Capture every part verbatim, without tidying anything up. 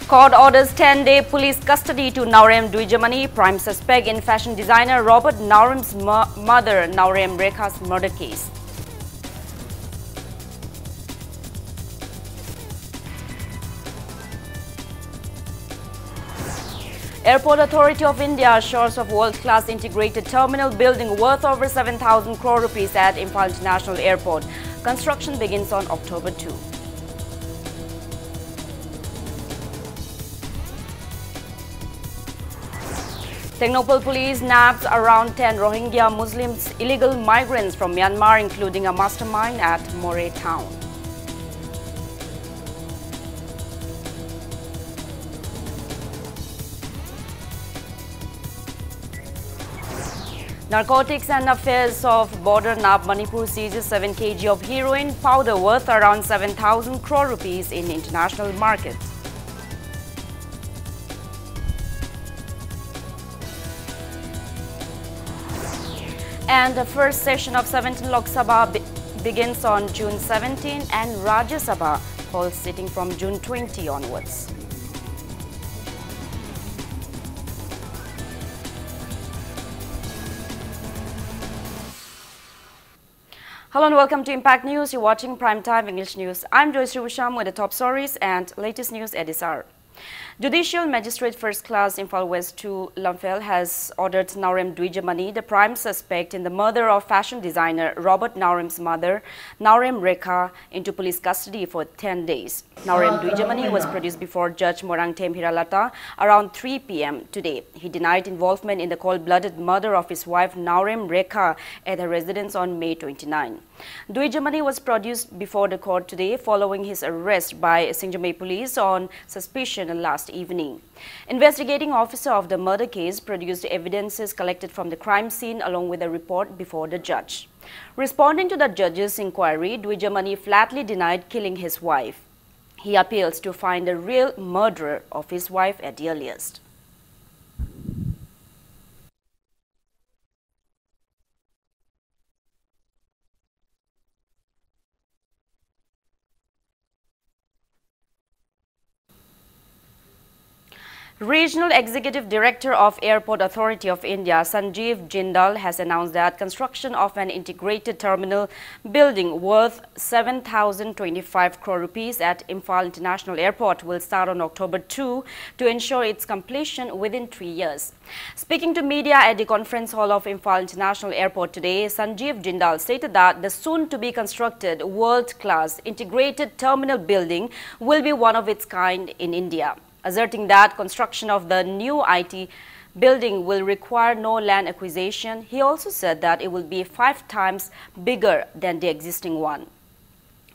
Court orders ten-day police custody to Naorem Duijamani, prime suspect in fashion designer Robert Naorem's mo- mother Naorem Rekha's murder case. Airport Authority of India assures of world-class integrated terminal building worth over seven thousand crore rupees at Imphal International Airport. Construction begins on October two. Tengnoupal police nabs around ten Rohingya Muslims, illegal migrants from Myanmar, including a mastermind at Moreh town. Narcotics and Affairs of Border, nab, Manipur seizes seven K G of heroin powder worth around seven thousand crore rupees in international market. And the first session of seventeenth Lok Sabha be- begins on June seventeen, and Rajya Sabha holds sitting from June twenty onwards. Hello and welcome to Impact News. You're watching Prime Time English News. I'm Joyce Rusham with the top stories and latest news at this hour. Judicial Magistrate First Class, Imphal West two Lamphel, has ordered Naorem Duijamani, the prime suspect in the murder of fashion designer Robert Naorem's mother, Naorem Rekha, into police custody for ten days. Naorem Duijamani was produced before Judge Morangthem Hiralata around three p m today. He denied involvement in the cold-blooded murder of his wife Naorem Rekha at her residence on May twenty-nine. Duijamani was produced before the court today following his arrest by Singjamei police on suspicion last evening. Investigating officer of the murder case produced evidences collected from the crime scene along with a report before the judge. Responding to the judge's inquiry, Duijamani flatly denied killing his wife. He appeals to find the real murderer of his wife at the earliest. Regional Executive Director of Airport Authority of India, Sanjeev Jindal, has announced that construction of an integrated terminal building worth seven thousand twenty-five crore rupees at Imphal International Airport will start on October two to ensure its completion within three years. Speaking to media at the conference hall of Imphal International Airport today, Sanjeev Jindal stated that the soon-to-be constructed world-class integrated terminal building will be one of its kind in India. Asserting that construction of the new I T building will require no land acquisition, he also said that it will be five times bigger than the existing one.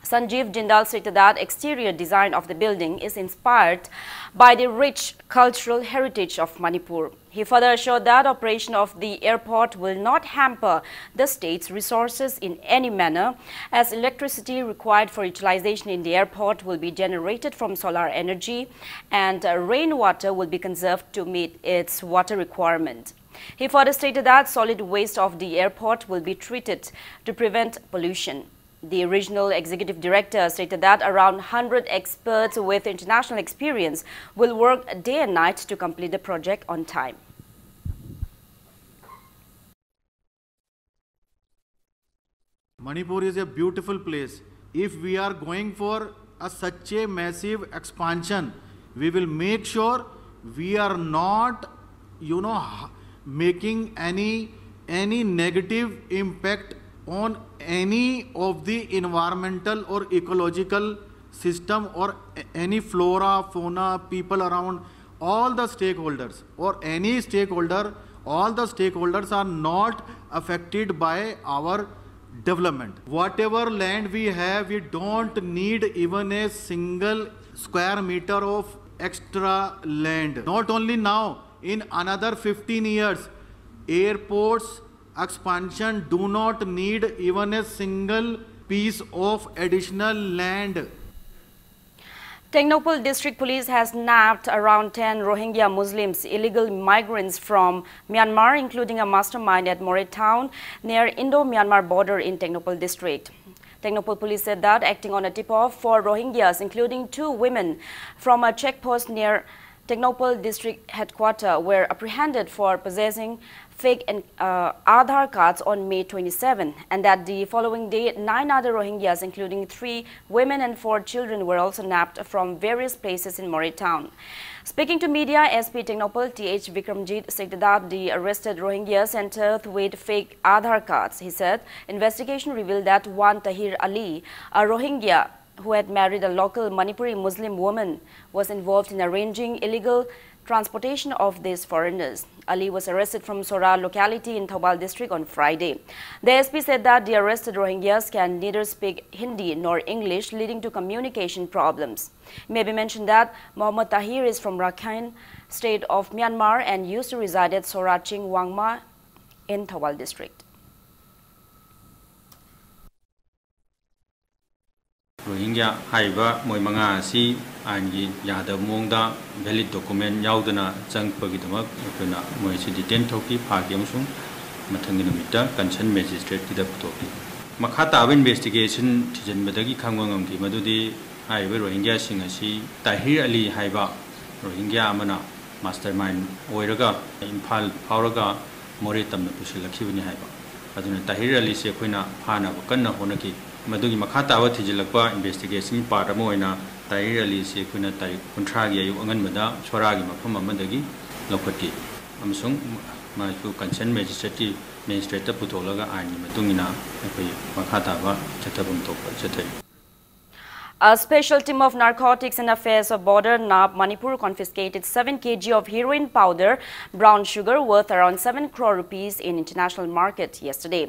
Sanjeev Jindal stated that exterior design of the building is inspired by the rich cultural heritage of Manipur. He further assured that operation of the airport will not hamper the state's resources in any manner, as electricity required for utilization in the airport will be generated from solar energy and, uh, rainwater will be conserved to meet its water requirement. He further stated that solid waste of the airport will be treated to prevent pollution. The regional executive director stated that around hundred experts with international experience will work day and night to complete the project on time. Manipur is a beautiful place. If we are going for a such a massive expansion, we will make sure we are not, you know, h- making any any negative impact on any of the environmental or ecological system or a- any flora, fauna, people around. All the stakeholders or any stakeholder, all the stakeholders are not affected by our development. Whatever land we have, we don't need even a single square meter of extra land. Not only now, in another fifteen years, airports expansion do not need even a single piece of additional land. Tengnoupal District Police has nabbed around ten Rohingya Muslims, illegal migrants from Myanmar, including a mastermind at Moreh town near Indo-Myanmar border in Tengnoupal District. Tengnoupal Police said that acting on a tip-off for Rohingyas, including two women from a check post near Tengnoupal district headquarters were apprehended for possessing fake and, uh, Aadhaar cards on May twenty-seven, and that the following day, nine other Rohingyas, including three women and four children, were also nabbed from various places in Moreh town. Speaking to media, S P Tengnoupal T H Vikramjit stated that the arrested Rohingyas entered with fake Aadhaar cards. He said investigation revealed that one Tahir Ali, a Rohingya who had married a local Manipuri Muslim woman, was involved in arranging illegal transportation of these foreigners. Ali was arrested from Sora locality in Thoubal district on Friday. The S P said that the arrested Rohingyas can neither speak Hindi nor English, leading to communication problems. It may be mentioned that Mohammad Tahir is from Rakhine state of Myanmar and used to reside at Sora Chingwangma in Thoubal district. ꯔꯣꯍꯤꯡꯒ꯭ꯌꯥ ꯍꯥꯏꯔꯤꯕ ꯃꯣꯏ ꯃꯉꯥ ꯑꯁꯤ ꯑꯥꯏꯟꯒꯤ ꯌꯥꯗꯕ ꯃꯑꯣꯡꯗ valid document ꯌꯥꯎꯗꯅ ꯆꯪꯉꯛꯄꯒꯤꯗꯃꯛ ꯑꯩꯈꯣꯏꯅ ꯃꯣꯏꯁꯤ detain ꯇꯧꯈꯤ, ꯐꯥꯈꯤ ꯑꯃꯁꯨꯡ ꯃꯊꯪꯒꯤ ꯅꯨꯃꯤꯠꯇ concern magistrate ꯀꯤꯗ ꯄꯨꯊꯣꯛꯈꯤ꯫ ꯃꯈꯥ ꯇꯥꯕ investigation ꯊꯤꯖꯤꯟꯕꯗꯒꯤ ꯈꯪꯕ ꯉꯝꯈꯤ ꯃꯗꯨꯗꯤ ꯍꯥꯏꯔꯤꯕ ꯔꯣꯍꯤꯡꯒ꯭ꯌꯥꯁꯤꯡ ꯑꯁꯤ ꯇꯥꯍꯤꯔ ꯑꯂꯤ ꯍꯥꯏꯕ ꯔꯣꯍꯤꯡꯒ꯭ꯌꯥ ꯑꯃꯅ mastermind ꯑꯣꯏꯔꯒ ꯏꯝꯐꯥꯜ ꯐꯥꯎꯔꯒ ꯃꯣꯔꯦ ꯇꯝꯅ ꯄꯨꯁꯤꯜꯂꯛꯈꯤꯕꯅꯤ ꯍꯥꯏꯕ꯫ ꯑꯗꯨꯅ ꯇꯥꯍꯤꯔ ꯑꯂꯤꯁꯦ ꯑꯩꯈꯣꯏꯅ ꯐꯥꯅꯕ ꯀꯟꯅ ꯍꯣꯠꯅꯈꯤ꯫ ꯃꯗꯨꯒꯤ ꯃꯈꯥ ꯇꯥꯕ ꯊꯤꯖꯤꯜꯂꯛꯄ investigation ꯒꯤ part ꯑꯃ ꯑꯣꯏꯅ ꯇꯥꯍꯤꯔ ꯑꯂꯤꯁꯦ ꯑꯩꯈꯣꯏꯅ ꯇꯥꯔꯤꯛ ꯀꯨꯟꯊ꯭ꯔꯥꯒꯤ ꯑꯌꯨꯛ ꯑꯉꯟꯕꯗ ꯁꯣꯔꯥꯒꯤ ꯃꯐꯝ ꯑꯃꯗꯒꯤ ꯂꯧꯈꯠꯈꯤ ꯑꯃꯁꯨꯡ ꯃꯥꯁꯨ concern magistrate ꯀꯤ magistrate ꯇ ꯄꯨꯊꯣꯛꯂꯒ ꯑꯥꯏꯟꯒꯤ ꯃꯇꯨꯡ ꯏꯟꯅ ꯑꯩꯈꯣꯏ ꯃꯈꯥ ꯇꯥꯕ ꯆꯠꯊꯐꯝ ꯊꯣꯛꯄ ꯆꯠꯊꯔꯤ꯫ A special team of Narcotics and Affairs of Border, NAB, Manipur confiscated seven K G of heroin powder, brown sugar worth around seven crore rupees in international market yesterday.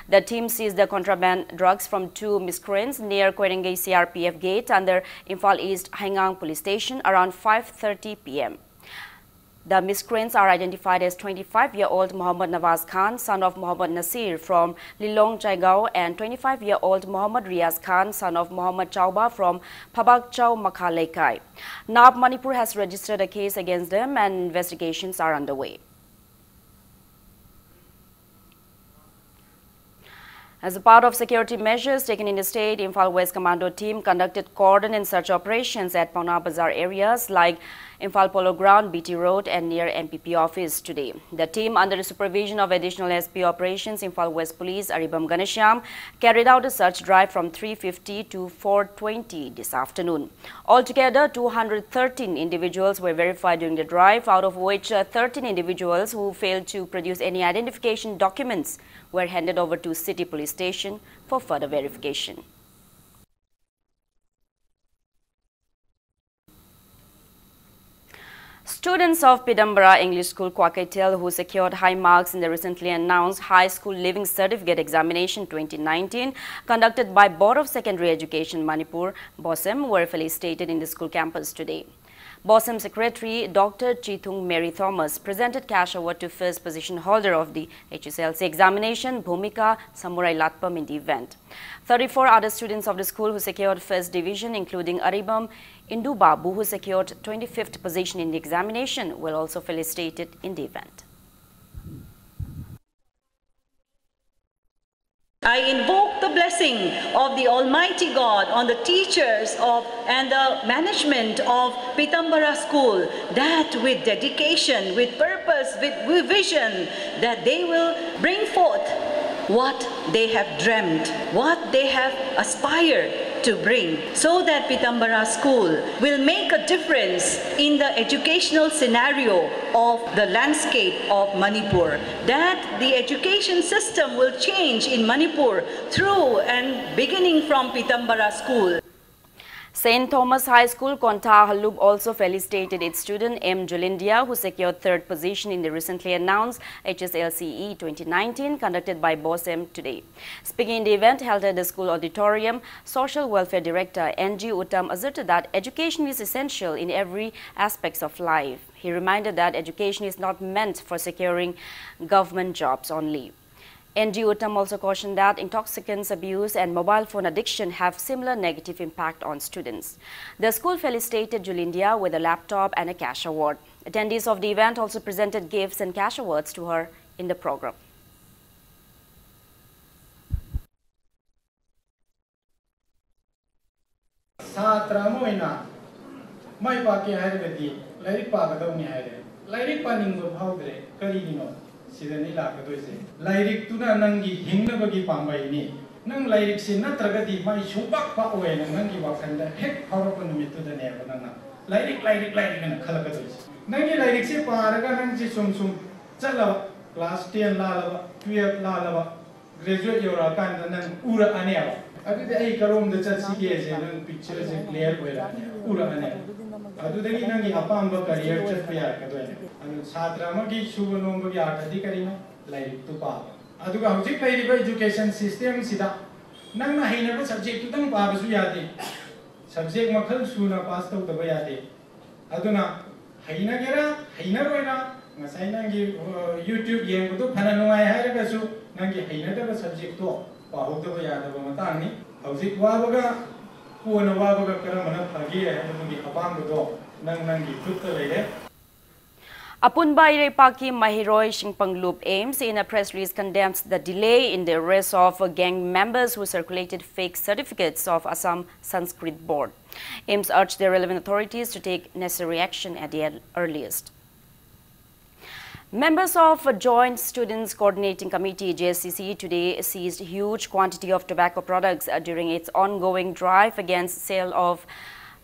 The team seized the contraband drugs from two miscreants near Koirengei C R P F gate under Imphal East Haigang Police Station around five thirty P M. The miscreants are identified as twenty-five-year-old Mohammad Nawaz Khan, son of Mohammad Nasir from Lilong Chaigao, and twenty-five-year-old Mohammad Riaz Khan, son of Mohammad Chauba from Phabakchau Makha Leikai. NAB Manipur has registered a case against them and investigations are underway. As a part of security measures taken in the state, Imphal West Commando team conducted cordon and search operations at Paona Bazar areas like Imphal Polo Ground, B T Road, and near M P P office today. The team, under the supervision of Additional S P Operations, Imphal West Police Aribam Ghanshyam, carried out a search drive from three fifty to four twenty this afternoon. Altogether, two hundred thirteen individuals were verified during the drive, out of which uh, thirteen individuals who failed to produce any identification documents were handed over to City Police Station for further verification. Students of Pidambara English School, Kwakeithel, who secured high marks in the recently announced High School Leaving Certificate Examination twenty nineteen conducted by Board of Secondary Education Manipur, BOSEM, were felicitated in the school campus today. BOSEM Secretary Doctor Chithung Mary Thomas presented cash award to first position holder of the H S L C examination, Bhumika Samurai Latpam, in the event. Thirty-four other students of the school who secured first division, including Aribam Indu Babu, who secured twenty-fifth position in the examination, were also felicitated in the event. I invoke the blessing of the Almighty God on the teachers of and the management of Pitambara School, that with dedication, with purpose, with vision, that they will bring forth what they have dreamt, what they have aspired to bring, so that Pitambara School will make a difference in the educational scenario of the landscape of Manipur, that the education system will change in Manipur through and beginning from Pitambara School. Saint Thomas High School, Kontha Hallup, also felicitated its student M Julindia, who secured third position in the recently announced H S L C E twenty nineteen conducted by BOSEM today. Speaking in the event held at the school auditorium, Social Welfare Director N G Uttam asserted that education is essential in every aspects of life. He reminded that education is not meant for securing government jobs only. N G Uttam also cautioned that intoxicants abuse and mobile phone addiction have similar negative impact on students. The school felicitated Julindia with a laptop and a cash award. Attendees of the event also presented gifts and cash awards to her in the program. ꯃꯥꯏ ꯄꯥꯛꯀꯦ ꯍꯥꯏꯔꯒꯗꯤ ꯂꯥꯏꯔꯤꯛ ꯄꯥꯒꯗꯧꯅꯤ ꯍꯥꯏꯔꯦ꯫ ꯂꯥꯏꯔꯤꯛ ꯄꯥꯅꯤꯡꯕ ꯐꯥꯎꯗ꯭ꯔꯦ꯫ ꯀꯔꯤꯒꯤꯅꯣ? ꯁꯤꯗꯅꯤ ꯂꯥꯛꯀꯗꯣꯏꯁꯦ꯫ ꯂꯥꯏꯔꯤꯛꯇꯨꯅ ꯅꯪꯒꯤ ꯍꯤꯡꯅꯕꯒꯤ ꯄꯥꯝꯕꯩꯅꯤ꯫ ꯅꯪ ꯂꯥꯏꯔꯤꯛꯁꯤ ꯅꯠꯇ꯭ꯔꯒꯗꯤ ꯃꯥꯏ ꯁꯨꯡꯄꯥꯛ ꯄꯥꯛꯑꯣꯏꯅ ꯅꯪꯒꯤ ꯋꯥꯈꯜꯗ ꯍꯦꯛ ꯐꯥꯎꯔꯛꯄ ꯅꯨꯃꯤꯠꯇꯨꯗꯅꯦꯕ ꯅꯪꯅ ꯂꯥꯏꯔꯤꯛ, ꯂꯥꯏꯔꯤꯛ, ꯂꯥꯏꯔꯤꯛ ꯍꯥꯏꯅ ꯈꯜꯂꯛꯀꯗꯣꯏꯁꯦ꯫ ꯅꯪꯒꯤ ꯂꯥꯏꯔꯤꯛꯁꯦ ꯄꯥꯔꯒ ꯅꯪꯁꯦ ꯁꯨꯝ ꯁꯨꯝ ꯆꯠꯂꯕ, class ten ꯂꯥꯜꯂꯕ, twelve ꯂꯥꯜꯂꯕ, graduate ꯌꯧꯔꯛꯑꯀꯥꯟꯗ ꯅꯪ ꯎꯔꯛꯑꯅꯦꯕ꯫ ꯑꯗꯨꯗꯤ ꯑꯩ ꯀꯔꯣꯝꯗ ꯆꯠꯁꯤꯒꯦꯁꯦ ꯅꯪ pictureꯁꯦ clear ꯑꯣꯏꯔꯛꯑꯅꯦ, ꯎꯔꯛꯑꯅꯦꯕ꯫ ꯑꯗꯨꯗꯒꯤ ꯅꯪꯒꯤ ꯑꯄꯥꯝꯕ career ꯆꯠꯄ ꯌꯥꯔꯛꯀꯗꯣꯏꯅꯦ꯫ ꯑꯗꯨ ꯁꯥꯇ꯭ꯔ ꯑꯃꯒꯤ ꯁꯨꯕ ꯅꯣꯝꯕꯒꯤ ꯑꯥꯔꯊꯗꯤ ꯀꯔꯤꯅꯣ? ꯂꯥꯏꯔꯤꯛꯇꯨ ꯄꯥꯕ꯫ ꯑꯗꯨꯒ ꯍꯧꯖꯤꯛ ꯂꯩꯔꯤꯕ education systemꯁꯤꯗ ꯅꯪꯅ ꯍꯩꯅꯕ subjectꯇꯨꯗꯪ ꯄꯥꯕꯁꯨ ꯌꯥꯗꯦ꯫ Subject ꯃꯈꯜ ꯁꯨꯅ pass ꯇꯧꯗꯕ ꯌꯥꯗꯦ꯫ ꯑꯗꯨꯅ ꯍꯩꯅꯒꯦꯔꯥ ꯍꯩꯅꯔꯣꯏꯔꯥ, ꯉꯁꯥꯏ ꯅꯪꯒꯤ, ꯑ, YouTube ꯌꯦꯡꯕꯗꯨ ꯐꯅ ꯅꯨꯡꯉꯥꯏ ꯍꯥꯏꯔꯒꯁꯨ ꯅꯪꯒꯤ ꯍꯩꯅꯗꯕ subjectꯇꯣ ꯄꯥꯍꯧꯗꯕ ꯌꯥꯗꯕ ꯃꯇꯥꯡꯅꯤ꯫ ꯍꯧꯖꯤꯛ ꯋꯥꯕꯒ ꯀꯣꯟꯅ ꯋꯥꯕꯒ ꯀꯔꯝꯕꯅ ꯐꯒꯦ ꯍꯥꯏꯕꯗꯨꯒꯤ ꯑꯄꯥꯝꯕꯗꯣ ꯅꯪ ꯅꯪꯒꯤ ꯈꯨꯠꯇ ꯂꯩꯔꯦ꯫ ꯑꯄꯨꯟꯕ ꯏꯔꯩꯄꯥꯛꯀꯤ ꯃꯍꯩꯔꯣꯏꯁꯤꯡ ꯄꯪꯂꯨꯞ AIMS in a press release condemns the delay in the arrest of gang members who circulated fake certificates of Assam Sanskrit Board. AIMS urged the relevant authorities to take necessary action at the earliest. Members of a Joint Students Coordinating Committee, JSCC, today seized huge quantity of tobacco products, uh, during its ongoing drive against sale of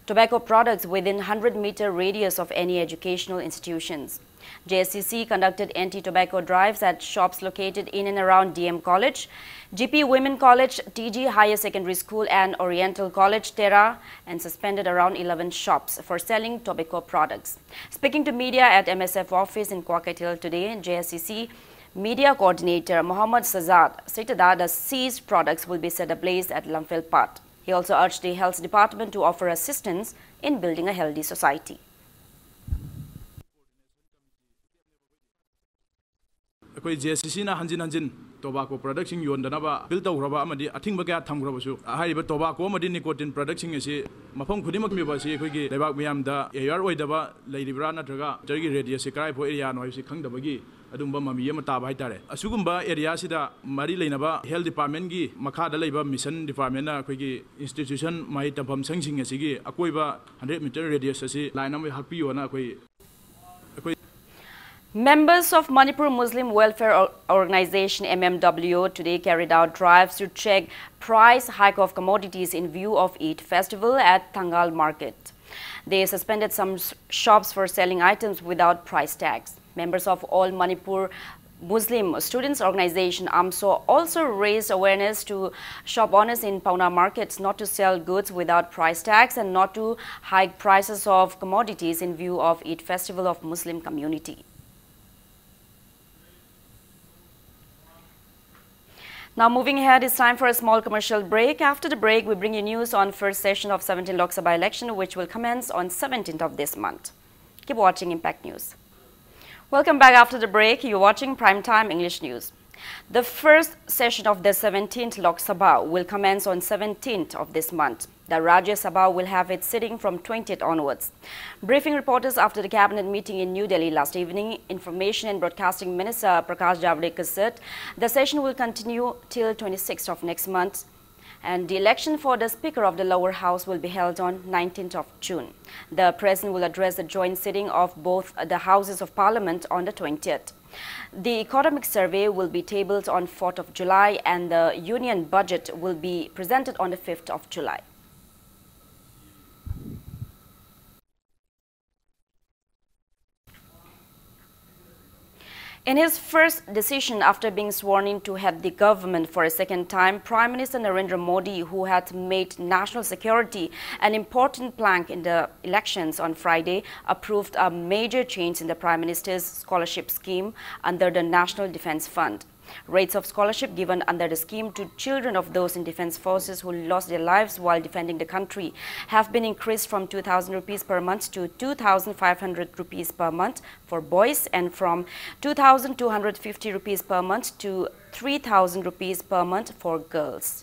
tobacco products within hundred meter radius of any educational institutions. JSCC conducted anti-tobacco drives at shops located in and around DM College, GP Women College, TG Higher Secondary School and Oriental College, Tera, and suspended around eleven shops for selling tobacco products. Speaking to media at MSF office in Kuakaitel today, JSCC media coordinator Mohammad Sajad stated that the seized products will be set ablaze at Lamphel Pat. He also urged the Health Department to offer assistance in building a healthy society. ꯑꯩꯈꯣꯏ JSCCꯅ ꯍꯟꯖꯤꯟ ꯍꯟꯖꯤꯟ tobacco productꯁꯤꯡ ꯌꯣꯟꯗꯅꯕ appeal ꯇꯧꯈ꯭ꯔꯕ ꯑꯃꯗꯤ ꯑꯊꯤꯡꯕ ꯀꯌꯥ ꯊꯝꯈ꯭ꯔꯕꯁꯨ, ꯍꯥꯏꯔꯤꯕ tobacco ꯑꯃꯗꯤ nicotine productꯁꯤꯡ ꯑꯁꯤ ꯃꯐꯝ ꯈꯨꯗꯤꯡꯃꯛ ꯃꯤꯑꯣꯏꯕ ꯑꯁꯤ ꯑꯩꯈꯣꯏꯒꯤ ꯂꯩꯕꯥꯛ ꯃꯤꯌꯥꯝꯗ aware ꯑꯣꯏꯗꯕ ꯂꯩꯔꯤꯕ꯭ꯔꯥ ꯅꯠꯇ꯭ꯔꯒ ꯆꯔꯒꯤ radiusꯁꯤ ꯀꯗꯥꯏꯐꯥꯎ areaꯅꯣ ꯍꯥꯏꯕꯁꯤ ꯈꯪꯗꯕꯒꯤ ꯑꯗꯨꯒꯨꯝꯕ ꯃꯃꯤ ꯑꯃ ꯇꯥꯕ ꯍꯥꯏꯇꯥꯔꯦ꯫ ꯑꯁꯤꯒꯨꯝꯕ ꯑꯦꯔꯤꯌꯥꯁꯤꯗ ꯃꯔꯤ ꯂꯩꯅꯕ ꯍꯦꯜꯊ ꯗꯤꯄꯥꯔꯠꯃꯦꯟꯒꯤ ꯃꯈꯥꯗ ꯂꯩꯕ ꯃꯤꯁꯟ ꯗꯤꯄꯥꯔꯠꯃꯦꯟꯅ ꯑꯩꯈꯣꯏꯒꯤ ꯏꯟꯁꯇꯤꯇ꯭ꯌꯨꯁꯟ, ꯃꯍꯩ ꯇꯝꯐꯝ ꯁꯪꯁꯤꯡ ꯑꯁꯤꯒꯤ ꯑꯀꯣꯏꯕ ꯍꯟꯗ꯭ꯔꯦꯠ ꯃꯤꯇꯔ ꯔꯦꯗꯤꯌꯁ ꯑꯁꯤ ꯂꯥꯏꯟ ꯑꯃ ꯍꯛꯄꯤꯌꯣꯅ ꯑꯩꯈꯣꯏ, ꯑꯩꯈꯣꯏ Members of Manipur Muslim Welfare Or-, Organization, M M W O, today carried out drives to check price hike of commodities in view of Eid festival at Thangal Market. They suspended some s-, shops for selling items without price tags. Members of All Manipur Muslim Students Organization, AMSO, also raised awareness to shop owners in Paona markets not to sell goods without price tags and not to hike prices of commodities in view of Eid festival of Muslim community. Now moving ahead, it's time for a small commercial break. After the break, we bring you news on first session of seventeenth Lok Sabha election, which will commence on seventeenth of this month. Keep watching Impact News. Welcome back after the break. You're watching Prime Time English News. The first session of the seventeenth Lok Sabha will commence on seventeenth of this month. The Rajya Sabha will have its sitting from twentieth onwards. Briefing reporters after the cabinet meeting in New Delhi last evening, Information and Broadcasting Minister Prakash Javadekar said the session will continue till twenty-sixth of next month. And the election for the Speaker of the Lower House will be held on nineteenth of June. The President will address the joint sitting of both the Houses of Parliament on the twentieth. The economic survey will be tabled on fourth of July, and the Union Budget will be presented on the fifth of July. In his first decision after being sworn in to head the government for a second time, Prime Minister Narendra Modi, who had made national security an important plank in the elections on Friday, approved a major change in the Prime Minister's scholarship scheme under the National Defence Fund. Rates of scholarship given under the scheme to children of those in defence forces who lost their lives while defending the country have been increased from two thousand rupees per month to two thousand five hundred rupees per month for boys and from two thousand two hundred fifty rupees per month to three thousand rupees per month for girls.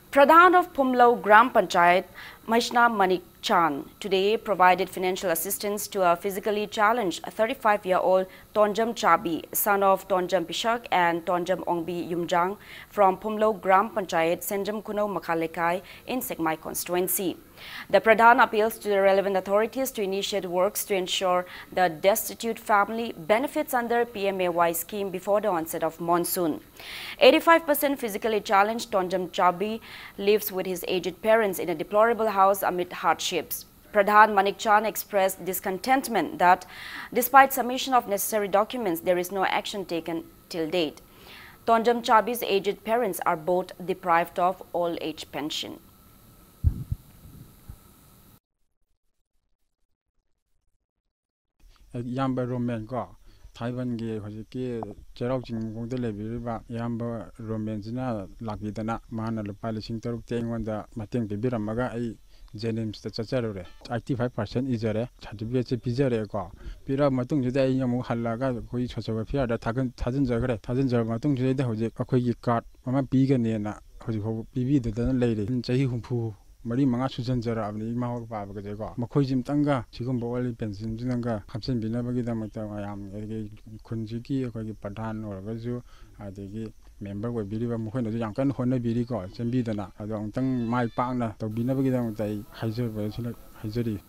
Pradhan of Phumlou Gram Panchayat, Maishna Manik Chan today provided financial assistance to a physically challenged thirty-five-year-old Tonjam Chabi, son of Tonjam Pishak and Tonjam Ongbi Yumjang, from Phumlo Gram Panchayat, Senjam Khunou Makha Lekai in Sekmai constituency. The Pradhan appeals to the relevant authorities to initiate works to ensure the destitute family benefits under P M A Y scheme before the onset of monsoon. Eighty-five percent physically challenged Tonjam Chabi lives with his aged parents in a deplorable house amid hardships. Pradhan Manik Chan expressed discontentment that, despite submission of necessary documents, there is no action taken till date. Tonjam Chabi's aged parents are both deprived of old age pension. ꯏꯌꯥꯝꯕ Roman ꯀꯣ, ꯊꯥꯏꯕꯟꯒꯤ ꯍꯧꯖꯤꯛꯀꯤ ꯆꯩꯔꯥꯎ ꯆꯤꯡꯈꯣꯡꯗ ꯂꯩꯕꯤꯔꯤꯕ ꯏꯌꯥꯝꯕ ꯔꯣꯃꯦꯟꯁꯤꯅ ꯂꯥꯛꯄꯤꯗꯅ, ꯃꯥꯅ ꯂꯨꯄꯥ ꯂꯤꯁꯤꯡ ꯇꯔꯨꯛꯇꯤ ꯑꯩꯉꯣꯟꯗ ꯃꯇꯦꯡ ꯄꯤꯕꯤꯔꯝꯃꯒ, ꯑꯩ ꯖꯦꯅꯤꯝꯁꯇ ꯆꯠꯆꯔꯨꯔꯦ꯫ ꯑꯩꯠꯇꯤ ꯐꯥꯏꯚ ꯄꯥꯔꯁꯦꯟ ꯏꯖꯔꯦ, ꯁꯥꯔꯇꯤꯐꯤꯀꯦꯠꯁꯦ ꯄꯤꯖꯔꯦꯀꯣ꯫ ꯄꯤꯔꯛꯑ ꯃꯇꯨꯡꯁꯤꯗ ꯑꯩ ꯑꯃꯨꯛ ꯍꯜꯂꯛꯑꯒ ꯑꯩꯈꯣꯏ ꯁꯣꯁꯤꯌꯦꯜ ꯋꯦꯜꯐꯤꯌꯔꯗ ꯊꯥꯖꯤꯟ-, ꯊꯥꯖꯤꯟꯖꯈ꯭ꯔꯦ꯫ ꯊꯥꯖꯤꯟꯖꯔꯕ ꯃꯇꯨꯡꯁꯤꯗꯩꯗ ꯍꯧꯖꯤꯛ ꯑꯩꯈꯣꯏꯒꯤ ꯀꯥꯔꯗ ꯑꯃ ꯄꯤꯒꯅꯦꯅ ꯍꯧꯖꯤꯛ ꯐꯥꯎꯕ ꯄꯤꯕꯤꯗꯗꯅ ꯂꯩꯔꯦ꯫ ꯆꯍꯤ ꯍꯨꯝꯐꯨ ꯃꯔꯤ ꯃꯉꯥ ꯁꯨꯖꯟꯖꯔꯛꯑꯕꯅꯤ ꯏꯃꯥ ꯍꯣꯏ ꯄꯥꯕꯒꯁꯦꯀꯣ꯫ ꯃꯈꯣꯏꯁꯤ ꯑꯝꯇꯪꯒ ꯁꯤꯒꯨꯝꯕ ꯑꯣꯜ ꯄꯦꯟꯁꯤꯟꯁꯤꯅꯒ ꯍꯥꯞꯆꯤꯟꯕꯤꯅꯕꯒꯤꯗꯃꯛꯇ ꯃꯌꯥꯝ, ꯑꯗꯒꯤ ꯈꯨꯟꯁꯤꯒꯤ ꯑꯩꯈꯣꯏꯒꯤ ꯄ꯭ꯔꯙꯥꯟ ꯑꯣꯏꯔꯒꯁꯨ, ꯑꯗꯒꯤ ꯃꯦꯝꯕꯔ ꯑꯣꯏꯕꯤꯔꯤꯕ ꯃꯈꯣꯏꯅꯁꯨ ꯌꯥꯝ ꯀꯟꯅ ꯍꯣꯠꯅꯕꯤꯔꯤꯀꯣ, ꯆꯦꯟꯕꯤꯗꯅ꯫ ꯑꯗꯣ ꯑꯃꯨꯛꯇꯪ ꯃꯥꯏ ꯄꯥꯛꯅ ꯇꯧꯕꯤꯅꯕꯒꯤꯗꯃꯛꯇ ꯑꯩ ꯍꯥꯏꯖꯕ-, ꯍꯥꯏꯖꯔꯤ꯫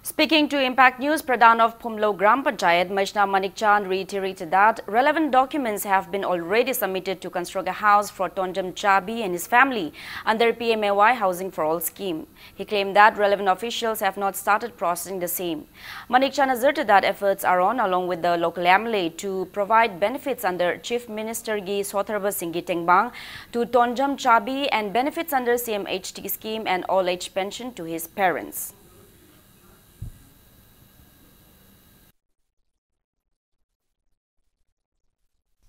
Speaking to Impact News, Pradhan of Phumlo Gram Panchayat, Maishna Manik Chan, reiterated that relevant documents have been already submitted to construct a house for Tonjam Chabi and his family under P M A Y Housing for All scheme. He claimed that relevant officials have not started processing the same. Manik Chan asserted that efforts are on along with the local M L A to provide benefits under Chief Minister gi Sotharba Singgi Tengbang to Tonjam Chabi and benefits under C M H T scheme and old age pension to his parents.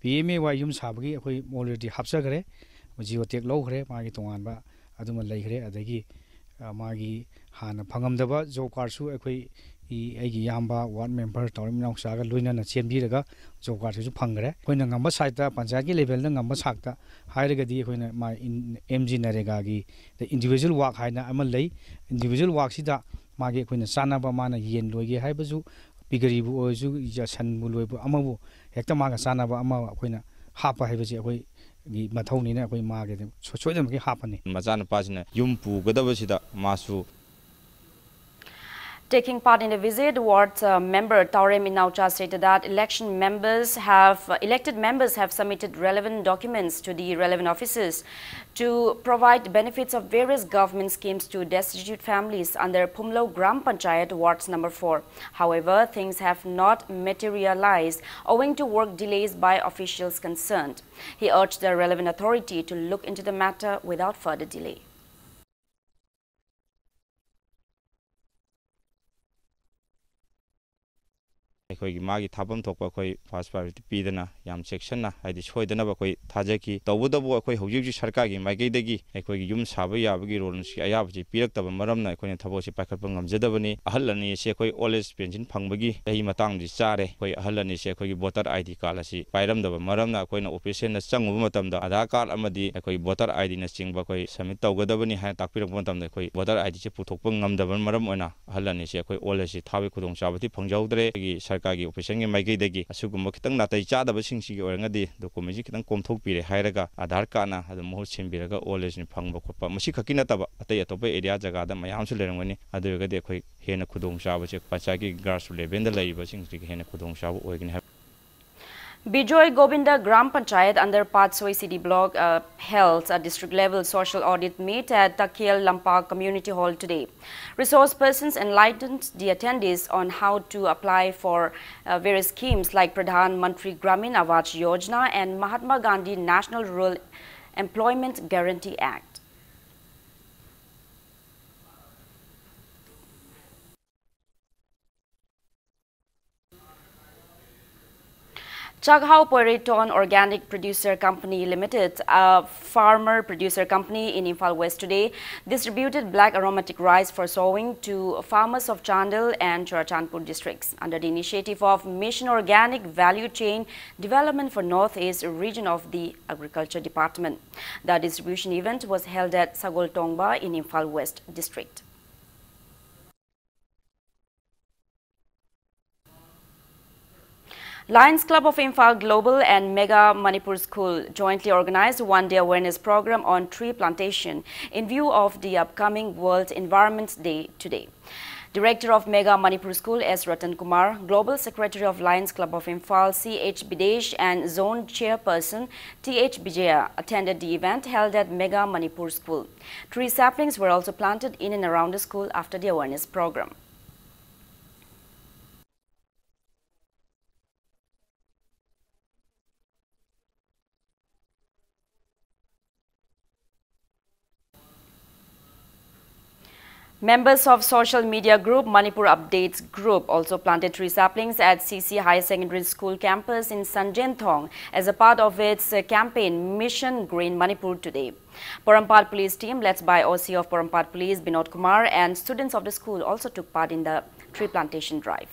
P M A Y ꯌꯨꯝ ꯁꯥꯕꯒꯤ ꯑꯩꯈꯣꯏ already ꯍꯥꯞꯆꯈ꯭ꯔꯦ, Jio tag ꯂꯧꯈ꯭ꯔꯦ, ꯃꯥꯒꯤ ꯇꯣꯉꯥꯟꯕ ꯑꯗꯨꯃ ꯂꯩꯈ꯭ꯔꯦ꯫ ꯑꯗꯒꯤ, ꯑ, ꯃꯥꯒꯤ ꯍꯥꯟꯅ ꯐꯪꯉꯝꯗꯕ ꯖꯣꯕ ꯀꯥꯔꯗꯁꯨ ꯑꯩꯈꯣꯏ ꯑꯩꯒꯤ ꯏꯌꯥꯝꯕ ꯋꯥꯔꯗ ꯃꯦꯝꯕꯔ ꯇꯥꯎꯔꯦꯝ ꯏꯅꯥꯎꯆꯥꯒ ꯂꯣꯏꯅꯅ ꯆꯦꯟꯕꯤꯔꯒ ꯖꯣꯕ ꯀꯥꯔꯗꯁꯤꯁꯨ ꯐꯪꯈ꯭ꯔꯦ꯫ ꯑꯩꯈꯣꯏꯅ ꯉꯝꯕ ꯁꯥꯏꯠꯇ, ꯄꯟꯆꯥꯌꯠꯀꯤ ꯂꯦꯚꯦꯜꯗ ꯉꯝꯕ ꯁꯥꯏꯠꯇ ꯍꯥꯏꯔꯒꯗꯤ ꯑꯩꯈꯣꯏꯅ ꯃꯥ ꯑꯦꯝ ꯖꯤ ꯅꯔꯦꯒꯥꯒꯤ ꯏꯟꯗꯤꯕꯤꯖꯨꯋꯦꯜ ꯋꯥꯛ ꯍꯥꯏꯅ ꯑꯃ ꯂꯩ꯫ ꯏꯟꯗꯤꯕꯤꯖꯨꯋꯦꯜ ꯋꯥꯛꯁꯤꯗ ꯃꯥꯒꯤ ꯑꯩꯈꯣꯏꯅ ꯆꯥꯟꯅꯕ, ꯃꯥꯅ ꯌꯦꯟ ꯂꯣꯏꯒꯦ ꯍꯥꯏꯕꯁꯨ, ꯄꯤꯒꯔꯤꯕꯨ ꯑꯣꯏꯔꯁꯨ, ꯁꯟꯕꯨ ꯂꯣꯏꯕ ꯑꯃꯕꯨ ꯍꯦꯛꯇ ꯃꯥꯒ ꯆꯥꯟꯅꯕ ꯑꯃ ꯑꯩꯈꯣꯏꯅ ꯍꯥꯞꯄ ꯍꯥꯏꯕꯁꯤ ꯑꯩꯈꯣꯏꯒꯤ ꯃꯊꯧꯅꯤꯅ ꯑꯩꯈꯣꯏ ꯃꯥꯒꯤꯗꯤ ꯁꯣꯏꯗꯅꯃꯛꯀꯤ ꯍꯥꯞꯄꯅꯤ꯫ ꯃꯆꯥꯅꯨꯄꯥꯁꯤꯅ ꯌꯨꯝ ꯄꯨꯒꯗꯕꯁꯤꯗ ꯃꯥꯁꯨ Taking part in the visit, Ward uh, member Taurem Inaucha stated that election members have, uh, elected members have submitted relevant documents to the relevant offices to provide benefits of various government schemes to destitute families under Phumlo Gram Panchayat, Ward number four. However, things have not materialized owing to work delays by officials concerned. He urged the relevant authority to look into the matter without further delay. ꯑꯩꯈꯣꯏꯒꯤ ꯃꯥꯒꯤ ꯊꯥꯐꯝ ꯊꯣꯛꯄ ꯑꯩꯈꯣꯏ first priority ꯄꯤꯗꯅ ꯌꯥꯝ ꯆꯦꯛꯁꯤꯟꯅ, ꯍꯥꯏꯗꯤ ꯁꯣꯏꯗꯅꯕ ꯑꯩꯈꯣꯏ ꯊꯥꯖꯈꯤ꯫ ꯇꯧꯕꯇꯕꯨ ꯑꯩꯈꯣꯏ ꯍꯧꯖꯤꯛ ꯍꯧꯖꯤꯛ ꯁꯔꯀꯥꯔꯒꯤ ꯃꯥꯏꯀꯩꯗꯒꯤ ꯑꯩꯈꯣꯏꯒꯤ ꯌꯨꯝ ꯁꯥꯕ ꯌꯥꯕꯒꯤ ꯔꯣꯜꯁꯀꯤ ꯑꯌꯥꯕꯁꯤ ꯄꯤꯔꯛꯇꯕ ꯃꯔꯝꯅ ꯑꯩꯈꯣꯏꯅ ꯊꯕꯛꯁꯤ ꯄꯥꯏꯈꯠꯄ ꯉꯝꯖꯗꯕꯅꯤ꯫ ꯑꯍꯜ ꯑꯅꯤ ꯑꯁꯤ ꯑꯩꯈꯣꯏ ꯑꯣꯜ ꯑꯦꯖ ꯄꯦꯟꯁꯤꯟ ꯐꯪꯕꯒꯤ ꯆꯍꯤ ꯃꯇꯥꯡꯗꯤ ꯆꯥꯔꯦ꯫ ꯑꯩꯈꯣꯏ ꯑꯍꯜ ꯑꯅꯤꯁꯦ ꯑꯩꯈꯣꯏꯒꯤ ꯚꯣꯇꯔ ꯑꯥꯏ ꯗꯤ ꯀꯥꯔꯗ ꯑꯁꯤ ꯄꯥꯏꯔꯝꯗꯕ ꯃꯔꯝꯅ ꯑꯩꯈꯣꯏꯅ ꯑꯣꯐꯤꯁꯤꯌꯦꯜꯗ ꯆꯪꯉꯨꯕ ꯃꯇꯝꯗ ꯑꯥꯙꯥꯔ ꯀꯥꯔꯗ ꯑꯃꯗꯤ ꯑꯩꯈꯣꯏ ꯚꯣꯇꯔ ꯑꯥꯏ ꯗꯤꯅꯆꯤꯡꯕ ꯑꯩꯈꯣꯏ ꯁꯕꯃꯤꯠ ꯇꯧꯒꯗꯕꯅꯤ ꯍꯥꯏꯅ ꯇꯥꯛꯄꯤꯔꯛꯄ ꯃꯇꯝꯗ ꯑꯩꯈꯣꯏ ꯚꯣꯇꯔ ꯑꯥꯏ ꯗꯤꯁꯦ ꯄꯨꯊꯣꯛꯄ ꯉꯝꯗꯕꯅ ꯃꯔꯝ ꯑꯣꯏꯅ ꯑꯍꯜ ꯑꯅꯤꯁꯦ ꯑꯩꯈꯣꯏ ꯑꯣꯜ ꯑꯦꯖꯁꯤ ꯊꯥꯕꯒꯤ ꯈꯨꯗꯣꯡꯆꯥꯕꯗꯤ ꯐꯪꯖꯍꯧꯗ꯭ꯔꯦ꯫ ꯑꯩꯈꯣꯏꯒꯤ ꯁꯔꯀꯥꯔꯒꯤ ꯑꯣꯐꯤꯁꯤꯌꯦꯜꯒꯤ ꯃꯥꯏꯀꯩꯗꯒꯤ ꯑꯁꯤꯒꯨꯝꯕ ꯈꯤꯇꯪ ꯅꯥꯇꯩ ꯆꯥꯗꯕꯁꯤꯡꯁꯤꯒꯤ ꯑꯣꯏꯔꯒꯗꯤ ꯗꯣꯀꯨꯃꯦꯟꯁꯤ ꯈꯤꯇꯪ ꯀꯣꯝꯊꯣꯛꯄꯤꯔꯦ ꯍꯥꯏꯔꯒ ꯑꯥꯙꯥꯔ ꯀꯥꯔꯗꯅ ꯑꯗꯨꯝ ꯃꯍꯨꯠ ꯁꯤꯟꯕꯤꯔꯒ ꯑꯣꯜ ꯑꯦꯖꯅꯤ ꯐꯪꯕ ꯈꯣꯠꯄ, ꯃꯁꯤ ꯈꯛꯀꯤ ꯅꯠꯇꯕ ꯑꯇꯩ ꯑꯇꯣꯞꯄ ꯑꯦꯔꯤꯌꯥ ꯖꯒꯥꯗ ꯃꯌꯥꯝꯁꯨ ꯂꯩꯔꯝꯒꯅꯤ꯫ ꯑꯗꯨ ꯑꯣꯏꯔꯒꯗꯤ ꯑꯩꯈꯣꯏ ꯍꯦꯟꯅ ꯈꯨꯗꯣꯡꯆꯥꯕꯁꯦ ꯄꯟꯆꯥꯌꯠꯀꯤ ꯒ꯭ꯔꯥꯁꯔꯨꯠ ꯂꯦꯚꯦꯜꯗ ꯂꯩꯔꯤꯕꯁꯤꯡꯁꯤꯒꯤ ꯍꯦꯟꯅ ꯈꯨꯗꯣꯡꯆꯥꯕ ꯑꯣꯏꯒꯅꯤ ꯍꯥꯏꯕ꯫ Bijoy Govinda Gram Panchayat under Patsoi C D Block uh, held a district-level social audit meet at Takiel Lampak Community Hall today. Resource persons enlightened the attendees on how to apply for uh, various schemes like Pradhan Mantri Gramin Awas Yojana and Mahatma Gandhi National Rural Employment Guarantee Act. Chakhao Poireiton Organic Producer Company Limited, a farmer producer company in Imphal West, today distributed black aromatic rice for sowing to farmers of Chandel and Churachandpur districts under the initiative of Mission Organic Value Chain Development for North East Region of the Agriculture Department. The distribution event was held at Sagoltongba in Imphal West district. Lions Club of Imphal Global and Mega Manipur School jointly organized one-day awareness program on tree plantation in view of the upcoming World Environment Day today. Director of Mega Manipur School S Ratan Kumar, Global Secretary of Lions Club of Imphal C H Bidesh, and Zone Chairperson T H Bijaya attended the event held at Mega Manipur School. Tree saplings were also planted in and around the school after the awareness program. Members of social media group Manipur Updates Group also planted tree saplings at C C Higher Secondary School campus in Sanjenthong as a part of its, uh, campaign Mission Green Manipur today. Porompat Police team, led by O C of Porompat Police Binod Kumar, and students of the school also took part in the tree plantation drive.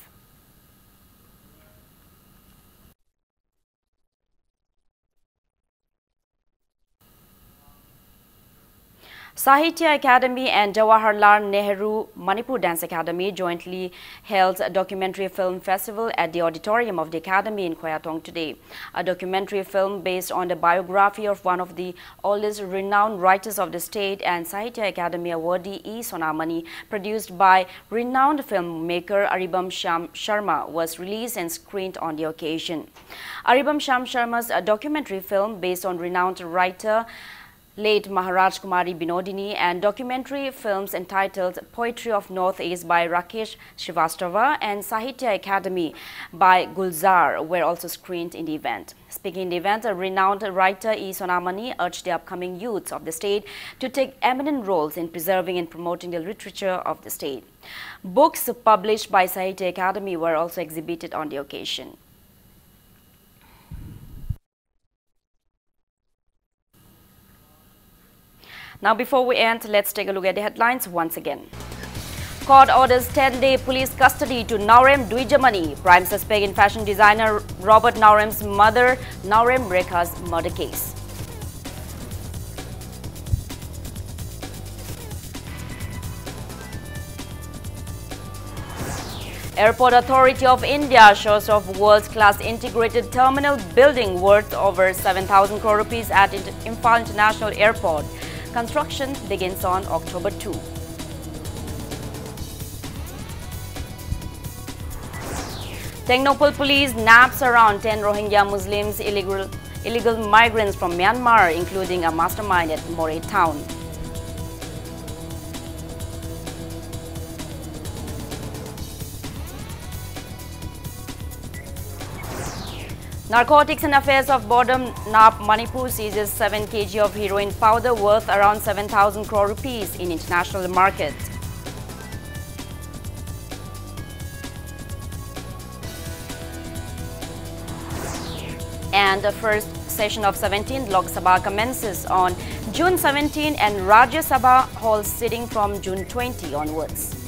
Sahitya Academy and Jawaharlal Nehru Manipur Dance Academy jointly held a documentary film festival at the auditorium of the academy in Khoyatong today. A documentary film based on the biography of one of the oldest renowned writers of the state and Sahitya Academy awardee E Sonamani, produced by renowned filmmaker Aribam Shyam Sharma, was released and screened on the occasion. Aribam Shyam Sharma's, uh, documentary film based on renowned writer late Maharaj Kumari Binodini and documentary films entitled Poetry of Northeast by Rakesh Srivastava and Sahitya Academy by Gulzar were also screened in the event. Speaking in the event, a renowned writer E Sonamani urged the upcoming youths of the state to take eminent roles in preserving and promoting the literature of the state. Books published by Sahitya Academy were also exhibited on the occasion. Now, before we end, let's take a look at the headlines once again. Court orders ten-day police custody to Naorem Duijamani, prime suspect in fashion designer Robert Naorem's mother, Naorem Rekha's murder case. Airport Authority of India shows off world-class integrated terminal building worth over seven thousand crore rupees at Inter- Imphal International Airport. Construction begins on October two. Tengnoupal police nabs around ten Rohingya Muslims, illegal, illegal migrants from Myanmar, including a mastermind at Moreh town. Narcotics and Affairs of Bottom Nap Manipur seizes seven K G of heroin powder worth around seven thousand crore rupees in international market. And the first session of seventeenth Lok Sabha commences on June seventeen and Rajya Sabha holds sitting from June twenty onwards.